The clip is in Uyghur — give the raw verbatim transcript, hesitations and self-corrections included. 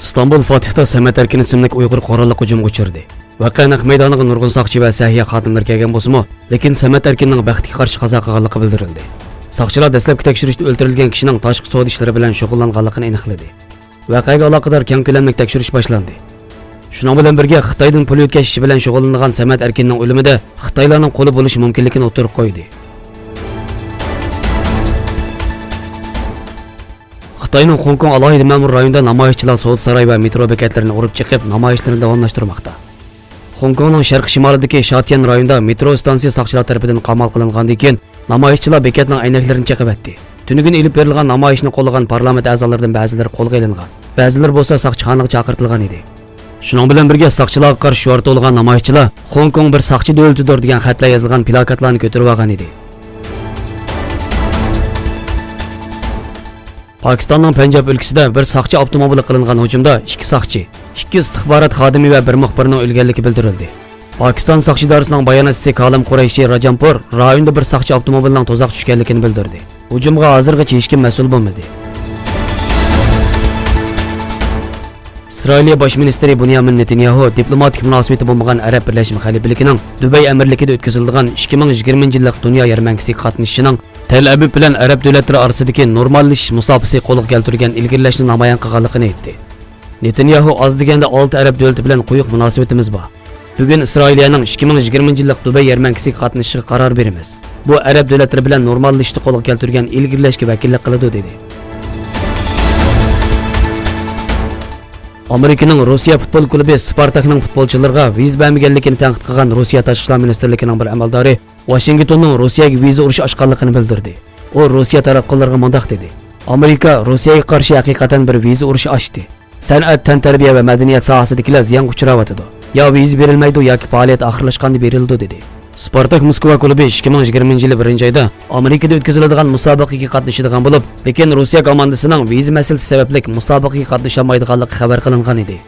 ئىستانبۇل فاتىھتا سەمەت ئەركىن ئىسىملىك ئۇيغۇر قوراللىق ھۇجۇمغا ئۇچرىدى. ۋەقە نەق مەيدانىغا نۇرغۇن ساقچى ۋە سەھىيە خادىملىرى كەلگەن بولسىمۇ، لېكىن سەمەت ئەركىننىڭ بەختكە قارشى قازا قىلغانلىقى بىلدۈرۈلدى. ساقچىلار دەسلەپكى تەكشۈرۈشتە ئۆلتۈرۈلگەن كىشىنىڭ تاشقى سودا ئىشلىرى بىلەن شۇغۇللانغانلىقىنى ئېنىقلىدى. ۋەقەگە ئالاقىدار كەڭ كۆلەملىك تەكشۈرۈش باشلاندى. شۇنىڭ بىلەن بىرگە، خىتايدىن پۇل يۆتكەش ئىشى بىلەن شۇغۇللىنىدىغان سەمەت ئەركىننىڭ ئۆلۈمىدە خىتايلارنىڭ قولى بولۇشى مۇمكىنلىكىنى ئوتتۇرىغا قويدى. خىتاينىڭ خوڭكوڭ ئالاھىدە مەمۇرىي رايونىدا نامايىشچىلار سودا ساراي ۋە مېترو بېكەتلىرىنى ئۇرۇپ چېقىپ، نامايىشلىرىنى داۋاملاشتۇرماقتا. خوڭكوڭنىڭ شەرقىي شىمالىدىكى شاتيەن رايونىدا مېترو ئىستانسىسى ساقچىلار تەرىپىدىن قامال قىلىنغاندىن كېيىن، نامايىشچىلار بېكەتنىڭ ئەينەكلىرىنى چېقىۋەتتى. تۈنۈگۈن ئېلىپ بېرىلغان نامايىشنى قوللىغان پارلامېنت ئەزالىرىدىن بەزىلىرى قولغا ئېلىنغان، بەزىلىرى بولسا ساقچىخانىغا چاقىرتىلغان ئىدى. شۇنىڭ بىلەن بىرگە، ساقچىلارغا قارشى شورتۇلىغان نامايىشچىلار «خوڭكوڭ بىر ساقچى دۆلىتىدۇر» دېگەن خەتلەر يېزىلغان پىلاكاتلارنى كۆتۈرۈۋالغان ئىدى. پاكىستاننىڭ پەنجاب ئۆلكىسىدە بىر ساقچى ئاپتوموبىلىغا قىلىنغان ھۇجۇمدا ئىككى ساقچى، ئىككى ئىستىخبارات خادىمى ۋە بىر مۇخبىرنىڭ ئۆلگەنلىكى بىلدۈرۈلدى. پاكىستان ساقچى ئىدارىسىنىڭ باياناتچىسى كالىم قۇرەيشى راجامپۇر رايوندا بىر ساقچى ئاپتوموبىلىنىڭ تۇزاققا چۈشكەنلىكىنى بىلدۈردى. ھۇجۇمغا ھازىرغىچە ھېچكىم مەسئۇل بولمىدى. ئىسرائىلىيە باش مىنىستىرى بۇنيامىن نېتانياھۇ دىپلوماتىك مۇناسىۋىتى بولمىغان ئەرەب بىرلەشمە خەلىپىلىكىنىڭ دۇبەي ئەمىرلىكىدە ئۆتكۈزۈلىدىغان ئىككى مىڭ يىگىرمىنچى يىللىق دۇنيا يەرمەنكىسىگە قاتنىشىشىنىڭ تەل ئەبىب بىلەن ئەرەب دۆلەتلىرى ئارىسىدىكى نورماللىشىش مۇساپىسى قولغا كەلتۈرگەن ئىلگىرىلەشنى نامايان قىلغانلىقىنى ئېيتتى. نېتانياھۇ: «ئاز دېگەندە ئالتە ئەرەب دۆلىتى بىلەن قويۇق مۇناسىۋىتىمىز بار. بۈگۈن ئىسرائىلىيەنىڭ ئىككى مىڭ يىگىرمىنچى يىللىق دۇبەي يەرمەنكىسىگە قاتنىشىشىغا قارار بېرىمىز. بۇ ئەرەب دۆلەتلىرى بىلەن نورماللىشىشنى قولغا كەلتۈرگەن ئىلگىرىلەشكە ۋەكىللىك قىلىدۇ» دېدى. ئامېرىكىنىڭ روسىيە پۇتبول كۇلۇبى سپارتاكنىڭ پۇتبولچىلىرىغا ۋىزا بەرمىگەنلىكىنى تەنقىد قىلغان روسىيە تاشقى ئىشلار مىنىستىرلىكىنىڭ بىر ئەمەلدارى ۋاشىنگتوننىڭ روسىيەگە ۋىزا ئۇرۇشى ئاچقانلىقىنى بىلدۈردى. ئۇ روسىيە تاراتقۇلىرىغا مۇنداق دېدى: «ئامېرىكا روسىيەگە قارشى ھەقىقەتەن بىر ۋىزا ئۇرۇشى ئاچتى. سەنئەت، تەنتەربىيە ۋە مەدەنىيەت ساھەسىدىكىلەر زىيانغا ئۇچراۋاتىدۇ. يا ۋىزا بېرىلمەيدۇ ياكى پائالىيەت ئاخىرلاشقاندا بېرىلىدۇ» دېدى. سپارتاك موسكۋا كۇلۇبى ئىككى مىڭ يىگىرمىنچى يىلى بىرىنچى ئايدا ئامېرىكىدا ئۆتكۈزۈلىدىغان مۇسابىقىگە قاتنىشىدىغان بولۇپ، لېكىن روسىيە كوماندىسىنىڭ ۋىزا مەسىلىسى سەۋەبلىك مۇسابىقىگە قاتنىشالمايدىغانلىقى خەۋەر قىلىنغان ئىدى.